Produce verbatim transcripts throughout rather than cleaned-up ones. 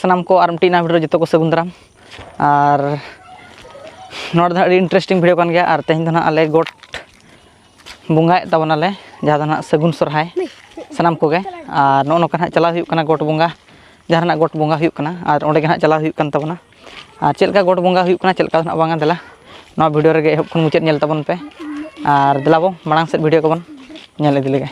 ᱥᱟᱱᱟᱢ ᱠᱚ ᱟᱨ ᱢᱤᱫᱴᱤᱡ ᱱᱟᱣᱟ ᱵᱷᱤᱰᱤᱭᱳ ᱨᱮ ᱡᱚᱛᱚ ᱠᱚ ᱥᱟᱹᱜᱩᱱ ᱫᱟᱨᱟᱢ᱾ ᱟᱨ ᱱᱚᱣᱟ ᱫᱚ ᱟᱹᱰᱤ ᱤᱱᱴᱟᱨᱮᱥᱴᱤᱝ ᱵᱷᱤᱰᱤᱭᱳ ᱠᱟᱱ ᱜᱮᱭᱟ᱾ ᱟᱨ ᱛᱮᱦᱮᱧ ᱫᱚ ᱱᱟᱦᱟᱜ ᱟᱞᱮ ᱜᱚᱴ ᱵᱚᱸᱜᱟᱭᱮᱫ ᱛᱟᱵᱚᱱᱟᱞᱮ, ᱡᱟᱦᱟᱸ ᱫᱚ ᱱᱟᱦᱟᱜ ᱥᱟᱹᱜᱩᱱ ᱥᱚᱨᱦᱟᱭ ᱥᱟᱱᱟᱢ ᱠᱚᱜᱮ᱾ ᱟᱨ ᱱᱚᱜᱼᱚ ᱱᱚᱝᱠᱟ ᱱᱟᱦᱟᱜ ᱪᱟᱞᱟᱣ ᱦᱩᱭᱩᱜ ᱠᱟᱱᱟ ᱜᱚᱴ ᱵᱚᱸᱜᱟ, ᱡᱟᱦᱟᱸ ᱨᱮᱱᱟᱜ ᱜᱚᱴ ᱵᱚᱸᱜᱟ ᱦᱩᱭᱩᱜ ᱠᱟᱱᱟ, ᱟᱨ ᱚᱸᱰᱮ ᱜᱮ ᱱᱟᱦᱟᱜ ᱪᱟᱞᱟᱣ ᱦᱩᱭᱩᱜ ᱠᱟᱱ ᱛᱟᱵᱚᱱᱟ᱾ ᱟᱨ ᱪᱮᱫ ᱞᱮᱠᱟ ᱜᱚᱴ ᱵᱚᱸᱜᱟ ᱦᱩᱭᱩᱜ ᱠᱟᱱᱟ, ᱪᱮᱫ ᱞᱮᱠᱟ ᱫᱚ ᱱᱟᱦᱟᱜ ᱵᱟᱝᱟ, ᱫᱮᱞᱟ ᱱᱚᱣᱟ ᱵᱷᱤᱰᱤᱭᱳ ᱨᱮᱜᱮ ᱮᱦᱚᱵ ᱠᱷᱚᱱ ᱢᱩᱪᱟᱹᱫ ᱧᱮᱞ ᱛᱟᱵᱚᱱ ᱯᱮ᱾ ᱟᱨ ᱫᱮᱞᱟ ᱵᱚ ᱢᱟᱲᱟᱝ ᱥᱮᱫ ᱵᱷᱤᱰᱤᱭᱳ ᱠᱚᱵᱚᱱ ᱧᱮᱞ ᱤᱫᱤ ᱞᱮᱜᱮ᱾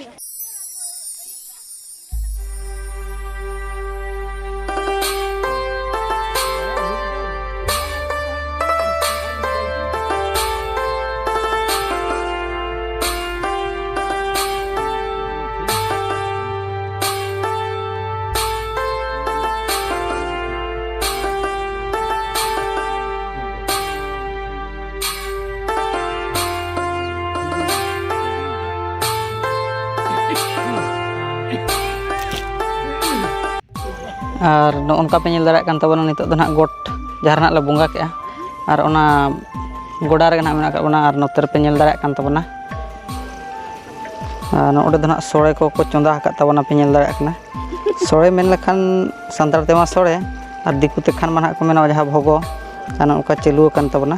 ᱟᱨ ᱱᱚᱜᱼᱚ ᱱᱚᱝᱠᱟ ᱯᱮ ᱧᱮᱞ ᱫᱟᱲᱮᱭᱟᱜ ᱠᱟᱱ ᱛᱟᱵᱚᱱᱟ, ᱱᱤᱛᱚᱜ ᱫᱚ ᱱᱟᱦᱟᱜ ᱜᱚᱴ ᱡᱟᱦᱟᱸ ᱨᱮ ᱱᱟᱦᱟᱜ ᱞᱮ ᱵᱚᱸᱜᱟ ᱠᱮᱜᱼᱟ, ᱟᱨ ᱚᱱᱟ ᱜᱚᱰᱟ ᱨᱮᱜᱮ ᱱᱟᱦᱟᱜ ᱢᱮᱱᱟᱜ ᱟᱠᱟᱫ ᱵᱚᱱᱟ᱾ ᱟᱨ ᱱᱚᱛᱮ ᱨᱮᱯᱮ ᱧᱮᱞ ᱫᱟᱲᱮᱭᱟᱜ ᱠᱟᱱ ᱛᱟᱵᱚᱱᱟ, ᱟᱨ ᱱᱚᱜᱼᱚ ᱱᱚᱸᱰᱮ ᱫᱚ ᱱᱟᱦᱟᱜ ᱥᱚᱲᱮ ᱠᱚᱠᱚ ᱪᱚᱸᱫᱟ ᱟᱠᱟᱫ ᱛᱟᱵᱚᱱᱟ, ᱯᱮ ᱧᱮᱞ ᱫᱟᱲᱮᱭᱟᱜ ᱠᱟᱱᱟ᱾ ᱥᱚᱲᱮ ᱢᱮᱱ ᱞᱮᱠᱷᱟᱱ ᱥᱟᱱᱛᱟᱲ ᱛᱮᱢᱟ ᱥᱚᱲᱮ, ᱟᱨ ᱫᱤᱠᱩ ᱛᱮ ᱠᱷᱟᱱ ᱢᱟ ᱱᱟᱦᱟᱜ ᱠᱚ ᱢᱮᱱᱟ ᱡᱟᱦᱟᱸ ᱵᱷᱚᱜᱚ, ᱟᱨ ᱱᱚᱜᱼᱚ ᱱᱚᱝᱠᱟ ᱪᱟᱹᱞᱩ ᱟᱠᱟᱱ ᱛᱟᱵᱚᱱᱟ᱾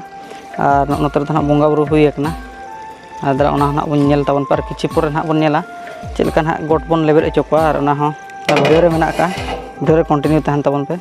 ᱟᱨ ᱱᱚᱜᱼᱚ ᱱᱚᱛᱮ ᱨᱮᱫᱚ ᱱᱟᱦᱟᱜ ᱵᱚᱸᱜᱟ ᱵᱩᱨᱩ ᱦᱩᱭ ᱟᱠᱟᱱᱟ᱾ ᱟᱨ ᱚᱱᱟ ᱦᱚᱸ ᱱᱟᱦᱟᱜ ᱵᱚᱱ ᱧᱮᱞ ᱛᱟᱵᱚᱱ ᱯᱮ, ᱟᱨ ᱠᱤᱪᱷᱩ ᱯᱚᱨᱮ ᱱᱟᱦᱟᱜ ᱵᱚᱱ ᱧᱮᱞᱟ ᱪᱮᱫ ᱞᱮᱠᱟ ᱱᱟᱦᱟᱜ ᱜᱚᱴ ᱵᱚᱱ ᱞᱮᱵᱮᱫ ᱦᱚᱪᱚ ᱠᱚᱣᱟ᱾ ᱟᱨ ᱚᱱᱟ ᱦᱚᱸ ᱵᱷᱤᱰᱤᱭᱳ ᱨᱮ ᱢᱮᱱᱟᱜ ᱟᱠᱟᱫᱼᱟ, ᱵᱷᱤᱰᱤᱭᱳ ᱨᱮ ᱠᱚᱱᱴᱤᱱᱤᱭᱩ ᱛᱟᱦᱮᱱ ᱛᱟᱵᱚᱱ ᱯᱮ᱾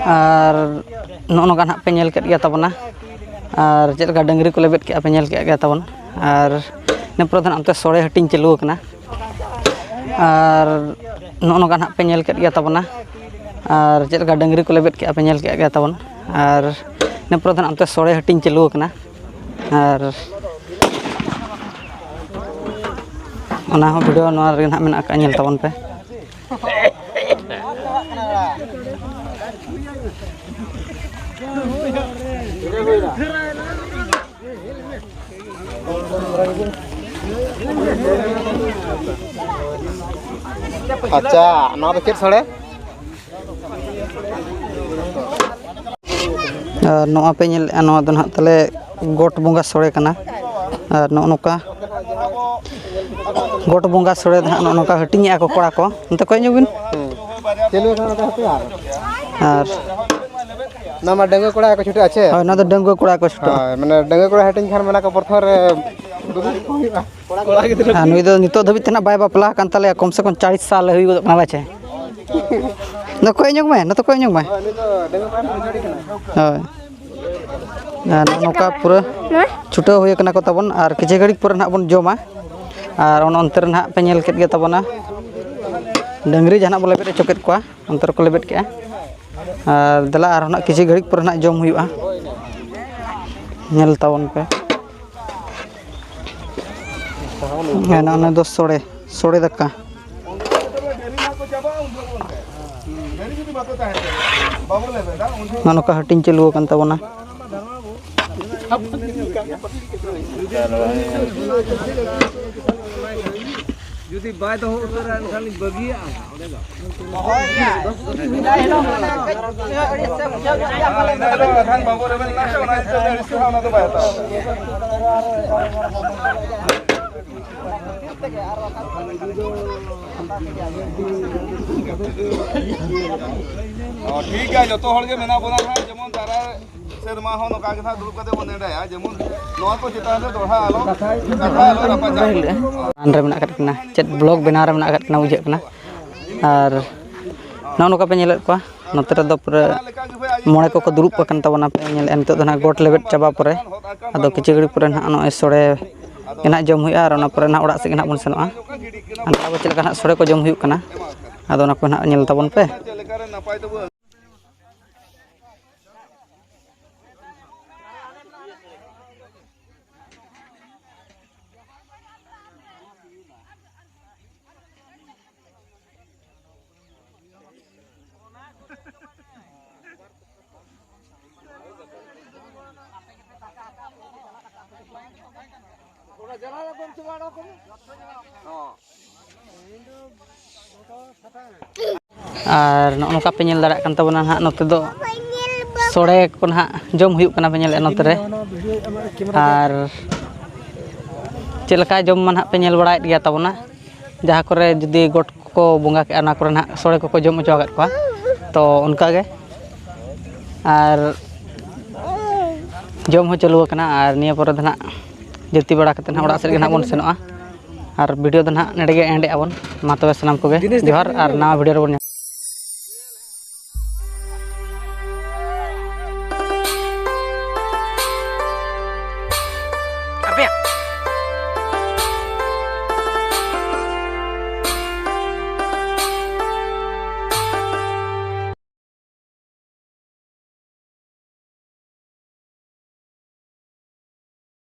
ᱟᱨ ᱱᱚᱜᱼᱚ ᱱᱚᱝᱠᱟ ᱱᱟᱦᱟᱜ ᱯᱮ ᱧᱮᱞ ᱠᱮᱫ ᱜᱮᱭᱟ ᱛᱟᱵᱚᱱᱟ᱾ ᱟᱨ ᱪᱮᱫ ᱞᱮᱠᱟ ᱰᱟᱹᱝᱨᱤ ᱠᱚ ᱞᱮᱵᱮᱫ ᱠᱮᱫᱼᱟ ᱯᱮ ᱧᱮᱞ ᱠᱮᱫ ᱜᱮᱭᱟ ᱛᱟᱵᱚᱱ᱾ ᱟᱨ ᱤᱱᱟᱹ ᱯᱚᱨᱮ ᱫᱚ ᱱᱟᱦᱟᱜ ᱚᱱᱛᱮ ᱥᱚᱲᱮ ᱦᱟᱹᱴᱤᱧ ᱪᱟᱹᱞᱩ ᱟᱠᱟᱱᱟ᱾ ᱟᱨ ᱱᱚᱜᱼᱚ ᱱᱚᱝᱠᱟ ᱱᱟᱦᱟᱜ ᱯᱮ ᱧᱮᱞ ᱠᱮᱫ ᱜᱮᱭᱟ ᱛᱟᱵᱚᱱᱟ᱾ ᱟᱨ ᱪᱮᱫ ᱞᱮᱠᱟ ᱰᱟᱹᱝᱨᱤ ᱠᱚ ᱞᱮᱵᱮᱫ ᱠᱮᱫᱼᱟ ᱯᱮ ᱧᱮᱞ ᱠᱮᱫ ᱜᱮᱭᱟ ᱛᱟᱵᱚᱱ᱾ ᱟᱨ ᱤᱱᱟᱹ ᱯᱚᱨᱮ ᱫᱚ ᱱᱟᱦᱟᱜ ᱚᱱᱛᱮ ᱥᱚᱲᱮ ᱦᱟᱹᱴᱤᱧ ᱪᱟᱹᱞᱩ ᱟᱠᱟᱱᱟ᱾ ᱟᱨ ᱚᱱᱟ ᱦᱚᱸ ᱵᱷᱤᱰᱤᱭᱳ ᱱᱚᱣᱟ ᱨᱮᱜᱮ ᱱᱟᱦᱟᱜ ᱢᱮᱱᱟᱜ ᱟᱠᱟᱫᱼᱟ, ᱧᱮᱞ ᱛᱟᱵᱚᱱ ᱯᱮ᱾ ᱟᱪᱪᱷᱟ, ᱱᱚᱣᱟ ᱫᱚ ᱪᱮᱫ ᱥᱚᱲᱮ? ᱟᱨ ᱱᱚᱣᱟ ᱯᱮ ᱧᱮᱞᱮᱫᱼᱟ, ᱱᱚᱣᱟ ᱫᱚ ᱱᱟᱦᱟᱜ ᱛᱟᱞᱮ ᱜᱚᱴ ᱵᱚᱸᱜᱟ ᱥᱚᱲᱮ ᱠᱟᱱᱟ᱾ ᱟᱨ ᱱᱚᱜᱼᱚ ᱱᱚᱝᱠᱟ ᱜᱚᱴ ᱵᱚᱸᱜᱟ ᱥᱚᱲᱮ ᱫᱚ ᱱᱟᱦᱟᱜ ᱱᱚᱜᱼᱚ ᱱᱚᱝᱠᱟ ᱦᱟᱹᱴᱤᱧᱮᱫᱼᱟ ᱠᱚ ᱠᱚᱲᱟ ᱠᱚ᱾ ᱚᱱᱛᱮ ᱠᱚᱭ ᱧᱚᱜ ᱵᱤᱱ᱾ ᱦᱮᱸ᱾ ᱪᱟᱹᱞᱩ ᱟᱠᱟᱱᱟ ᱱᱚᱛᱮ ᱦᱟᱯᱮ ᱟᱨ᱾ ᱟᱨ ᱱᱚᱣᱟ ᱢᱟ ᱰᱟᱺᱜᱩᱣᱟᱹ ᱠᱚᱲᱟ ᱠᱚ ᱪᱷᱩᱴᱟᱹᱜᱼᱟ ᱪᱮ? ᱦᱳᱭ, ᱱᱚᱣᱟ ᱫᱚ ᱰᱟᱺᱜᱩᱣᱟᱹ ᱠᱚᱲᱟ ᱠᱚ ᱪᱷᱩᱴᱟᱹᱜᱼᱟ᱾ ᱦᱳᱭ, ᱢᱟᱱᱮ ᱰᱟᱺᱜᱩᱣᱟᱹ ᱠᱚᱲᱟ ᱦᱟᱹᱴᱤᱧ ᱠᱷᱟᱱ ᱢᱮᱱᱟ ᱠᱚ ᱯᱨᱚᱛᱷᱚᱢ ᱨᱮ ᱫᱩᱲᱩᱵ ᱠᱚ ᱦᱩᱭᱩᱜᱼᱟ᱾ ᱟᱨ ᱱᱩᱭ ᱫᱚ ᱱᱤᱛᱚᱜ ᱫᱷᱟᱹᱵᱤᱡ ᱛᱮ ᱱᱟᱦᱟᱜ ᱵᱟᱭ ᱵᱟᱯᱞᱟ ᱟᱠᱟᱱ ᱛᱟᱞᱮᱭᱟ, ᱠᱚᱢ ᱥᱮ ᱠᱚᱢ ᱪᱟᱞᱤᱥ ᱥᱟᱞ ᱦᱩᱭ ᱜᱚᱫᱚᱜ ᱠᱟᱱᱟ, ᱵᱟᱪᱮ? ᱱᱚᱛᱮ ᱠᱚᱭ ᱧᱚᱜ ᱢᱮ, ᱱᱚᱛᱮ ᱠᱚᱭ ᱧᱚᱜ ᱢᱮ᱾ ᱦᱳᱭ, ᱱᱩᱭ ᱫᱚ ᱰᱟᱺᱜᱩᱣᱟᱹ ᱠᱚᱲᱟ ᱦᱟᱹᱴᱤᱧ ᱠᱟᱱᱟᱭ᱾ ᱦᱳᱭ᱾ ᱟᱨ ᱱᱚᱜᱼᱚ ᱱᱚᱝᱠᱟ ᱯᱩᱨᱟᱹ ᱪᱷᱩᱴᱟᱹᱣ ᱦᱩᱭ ᱠᱟᱱᱟ ᱠᱚ ᱛᱟᱵᱚᱱ, ᱟᱨ ᱠᱤᱪᱷᱩ ᱜᱷᱟᱹᱲᱤᱡ ᱯᱚᱨᱮ ᱱᱟᱦᱟᱜ ᱵᱚᱱ ᱡᱚᱢᱟ᱾ ᱟᱨ ᱚᱱ-, ᱚᱱᱛᱮ ᱨᱮ ᱱᱟᱦᱟᱜ ᱯᱮ ᱧᱮᱞ ᱠᱮᱫ ᱜᱮ ᱛᱟᱵᱚᱱᱟ, ᱰᱟᱹᱝᱨᱤ ᱡᱟᱦᱟᱱᱟᱜ ᱵᱚᱱ ᱞᱮᱵᱮᱫ ᱦᱚᱪᱚ ᱠᱮᱫ ᱠᱚᱣᱟ, ᱚᱱᱛᱮ ᱨᱮᱠᱚ ᱞᱮᱵᱮᱫ ᱠᱮᱜᱼᱟ᱾ ᱟᱨ ᱫᱮᱞᱟ ᱟᱨᱦᱚᱸ ᱱᱟᱦᱟᱜ ᱠᱤᱪᱷᱩ ᱜᱷᱟᱹᱲᱤᱡ ᱯᱚᱨᱮ ᱱᱟᱦᱟᱜ ᱡᱚᱢ ᱦᱩᱭᱩᱜᱼᱟ, ᱧᱮᱞ ᱛᱟᱵᱚᱱ ᱯᱮ᱾ ᱦᱮᱸ, ᱱᱚᱜᱼᱚ ᱱᱚᱣᱟ ᱫᱚ ᱥᱚᱲᱮ, ᱥᱚᱲᱮ ᱫᱟᱠᱟ᱾ ᱱᱚᱜᱼᱚ ᱱᱚᱝᱠᱟ ᱦᱟᱹᱴᱤᱧ ᱪᱟᱹᱞᱩ ᱟᱠᱟᱱ ᱛᱟᱵᱚᱱᱟ᱾ ᱡᱩᱫᱤ ᱵᱟᱭ ᱫᱚᱦᱚ ᱩᱛᱟᱹᱨᱟ, ᱮᱱᱠᱷᱟᱱ ᱞᱤᱧ ᱵᱟᱹᱜᱤᱭᱟᱜᱼᱟ᱾ ᱚᱱᱟ ᱫᱚ ᱵᱟᱭ ᱦᱟᱛᱟᱣᱟ᱾ ᱚ, ᱴᱷᱤᱠ ᱜᱮᱭᱟ, ᱡᱚᱛᱚ ᱦᱚᱲ ᱜᱮ ᱢᱮᱱᱟᱜ ᱵᱚᱱᱟ ᱦᱟᱸᱜ, ᱡᱮᱢᱚᱱ ᱫᱟᱨᱟᱭ ᱥᱮᱨᱢᱟ ᱦᱚᱸ ᱱᱚᱝᱠᱟ ᱜᱮ ᱦᱟᱸᱜ ᱫᱩᱲᱩᱵ ᱠᱟᱛᱮ ᱵᱚᱱ ᱱᱮᱰᱟᱭᱟ, ᱡᱮᱢᱚᱱ ᱱᱚᱣᱟ ᱠᱚ ᱪᱮᱛᱟᱱ ᱨᱮ ᱫᱚᱦᱲᱟ ᱟᱞᱚ ᱠᱟᱛᱷᱟ ᱟᱞᱚ ᱨᱟᱯᱟᱪᱟᱜ᱾ ᱨᱮ ᱢᱮᱱᱟᱜ ᱟᱠᱟᱫ ᱠᱤᱱᱟ, ᱪᱮᱫ ᱵᱞᱚᱜ ᱵᱮᱱᱟᱣ ᱨᱮ ᱢᱮᱱᱟᱜ ᱟᱠᱟᱫ ᱠᱤᱱᱟ ᱵᱩᱡᱷᱟᱹᱜ ᱠᱟᱱᱟ᱾ ᱟᱨ ᱱᱚᱜᱼᱚ ᱱᱚᱝᱠᱟ ᱯᱮ ᱧᱮᱞᱮᱫ ᱠᱚᱣᱟ, ᱱᱚᱛᱮ ᱨᱮᱫᱚ ᱯᱩᱨᱟᱹ ᱢᱚᱬᱮ ᱠᱚᱠᱚ ᱫᱩᱲᱩᱵ ᱟᱠᱟᱱ ᱛᱟᱵᱚᱱᱟ ᱯᱮ ᱧᱮᱞᱮᱫᱼᱟ᱾ ᱱᱤᱛᱚᱜ ᱫᱚ ᱱᱟᱦᱟᱜ ᱜᱚᱴ ᱞᱮᱵᱮᱫ ᱪᱟᱵᱟ ᱯᱚᱨᱮ ᱟᱫᱚ ᱠᱤᱪᱷᱩ ᱜᱷᱟᱹᱲᱤᱡ ᱯᱚᱨᱮ ᱱᱟᱦᱟᱜ ᱱᱚᱜᱼᱚᱭ ᱥᱚᱲᱮ ᱜᱮ ᱱᱟᱦᱟᱜ ᱡᱚᱢ ᱦᱩᱭᱩᱜᱼᱟ, ᱟᱨ ᱚᱱᱟ ᱯᱚᱨᱮ ᱱᱟᱦᱟᱜ ᱚᱲᱟᱜ ᱥᱮᱫ ᱜᱮ ᱱᱟᱦᱟᱜ ᱵᱚᱱ ᱥᱮᱱᱚᱜᱼᱟ᱾ ᱟᱨ ᱟᱵᱚ ᱪᱮᱫ ᱞᱮᱠᱟ ᱱᱟᱦᱟᱜ ᱥᱚᱲᱮ ᱠᱚ ᱡᱚᱢ ᱦᱩᱭᱩᱜ ᱠᱟᱱᱟ, ᱟᱫᱚ ᱚᱱᱟ ᱠᱚ ᱱᱟᱦᱟᱜ ᱧᱮᱞ ᱛᱟᱵᱚᱱ ᱯᱮ᱾ ᱟᱨ ᱱᱚᱜᱼᱚ ᱱᱚᱝᱠᱟ ᱯᱮ ᱧᱮᱞ ᱫᱟᱲᱮᱭᱟᱜ ᱠᱟᱱ ᱛᱟᱵᱚᱱᱟ ᱱᱟᱦᱟᱜ, ᱱᱚᱛᱮ ᱫᱚ ᱥᱚᱲᱮ ᱠᱚ ᱱᱟᱦᱟᱜ ᱡᱚᱢ ᱦᱩᱭᱩᱜ ᱠᱟᱱᱟ, ᱯᱮ ᱧᱮᱞᱮᱫᱼᱟ ᱱᱚᱛᱮ ᱨᱮ᱾ ᱟᱨ ᱪᱮᱫ ᱞᱮᱠᱟ ᱡᱚᱢ ᱢᱟ ᱱᱟᱦᱟᱜ ᱯᱮ ᱧᱮᱞ ᱵᱟᱲᱟᱭᱮᱫ ᱜᱮᱭᱟ ᱛᱟᱵᱚᱱᱟ, ᱡᱟᱦᱟᱸ ᱠᱚᱨᱮ ᱡᱩᱫᱤ ᱜᱚᱴ ᱠᱚ ᱵᱚᱸᱜᱟ ᱠᱮᱜᱼᱟ, ᱚᱱᱟ ᱠᱚᱨᱮ ᱱᱟᱦᱟᱜ ᱥᱚᱲᱮ ᱠᱚᱠᱚ ᱡᱚᱢ ᱦᱚᱪᱚ ᱟᱠᱟᱫ ᱠᱚᱣᱟ᱾ ᱛᱚ ᱚᱱᱠᱟ ᱜᱮ ᱟᱨ ᱡᱚᱢ ᱦᱚᱸ ᱪᱟᱹᱞᱩ ᱟᱠᱟᱱᱟ, ᱟᱨ ᱱᱤᱭᱟᱹ ᱯᱚᱨᱮ ᱫᱚ ᱱᱟᱦᱟᱜ ᱡᱟᱹᱛᱤ ᱵᱟᱲᱟ ᱠᱟᱛᱮ ᱱᱟᱦᱟᱜ ᱚᱲᱟᱜ ᱥᱮᱫ ᱜᱮ ᱱᱟᱦᱟᱜ ᱵᱚᱱ ᱥᱮᱱᱚᱜᱼᱟ᱾ ᱟᱨ ᱵᱷᱤᱰᱤᱭᱳ ᱫᱚ ᱱᱟᱦᱟᱜ ᱱᱚᱰᱮ ᱜᱮ ᱮᱱᱰ ᱮᱜᱼᱟ ᱵᱚᱱ᱾ ᱢᱟ ᱛᱚᱵᱮ ᱥᱟᱱᱟᱢ ᱠᱚᱜᱮ ᱡᱚᱦᱟᱨ, ᱟᱨ ᱱᱟᱣᱟ ᱵᱷᱤᱰᱤᱭᱳ ᱨᱮᱵᱚᱱ ᱧᱟᱯᱟᱢᱟ᱾